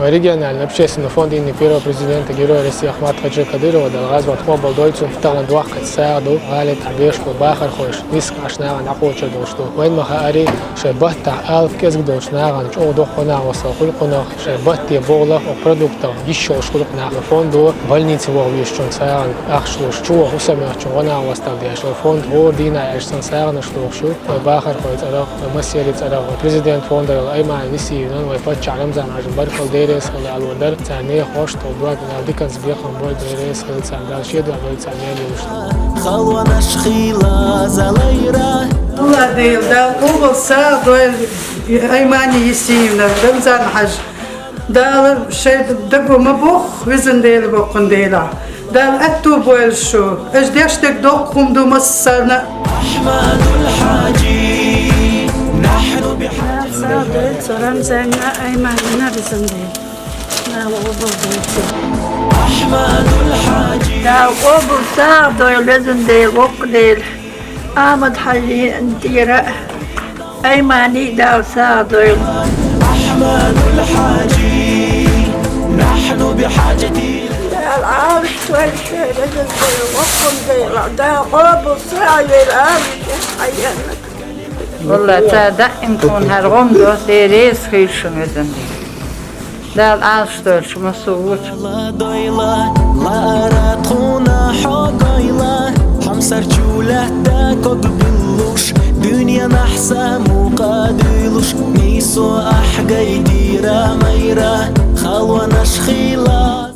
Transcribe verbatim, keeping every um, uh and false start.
Региональный общественный фонд имени первого президента, Героя России Ахмат-Хаджи Кадырова, Дала гӀазот къобал дойла цун, тахана дохкаца сагӀа ду, гӀалин тӀа беш болу бахархой, ниск Ӏаш нахана дӀакхочур долуш ду. Вайна ма-хаъара, шайн баттахь алапа кӀезиг долчу нахана чӀогӀа доккха гӀо-накъосталла хуьлу кхунах, шайн батте бохург а продуктах йиш йолуш хуьлу кхунах. Фондо больнице вогӀу везачунна сагӀина ахча луш, чу вогӀу хӀусамехчун гӀо-накъосталла деш. Фонд хӀора дийнахь аьлча санна сагӀанаш дохуш ю. Вай бахархой цӀарах, вай массеран цӀарах, вай президент фонда йолу Аймани Исиевнан, вай паччахьна Рамзан-Хьаьжин баркалла, Дела реза хуьлда алар дара. Царна нехан хьошт а, дог а, Дала диканца бекхам бойла, Дела реза хуьлда царна, Дала шен дуьхьа дойла царна мел йолуш. Халонаш хийла залайра. Алла Дела, Дала къобал сагӀа дойла Аймани Исиевна, Рамзан-Хьаьжа. Дала шайн даго ма бохху, везан Дела, боккхун Дела. Дала аьтту бойла шу. Аша деш дерг доккха хӀума ду массарна. Ахьмадул-Хьаьжи, нахьну бихьаджатик. Дала сагӀа дойла цу Рамзанна а, Айманина а, везан Дела. Дала къобал дойла церан. Ахьмадул-Хьаьжи. Дала къобал сагӀа дойла, везан Дела, воккха Дела. Ахьмад-Хьаьжин тӀера а, Айманина а Дала сагӀа дойла. Ахьмадул-Хьаьжи, нахьну бихьаджатик. Дала Ӏалашдойла шайн, везан Дела, воккхун Дела. Дала къобал сагӀа йойла, амин, Ӏайенна. Валлахь, цара даим тхуна хӀара гӀо-м до, Дела реза хуьлда шуна, везан Дела. Дала Ӏалашдойла шу массо а вочу. Ладойла, лаара тхуна хьо гойла, хьомсарчу лаьтта ког биллуш, дуьненахь са мукъа дуьйлуш, нийсо ахь гайтира майра, халонаш хийла.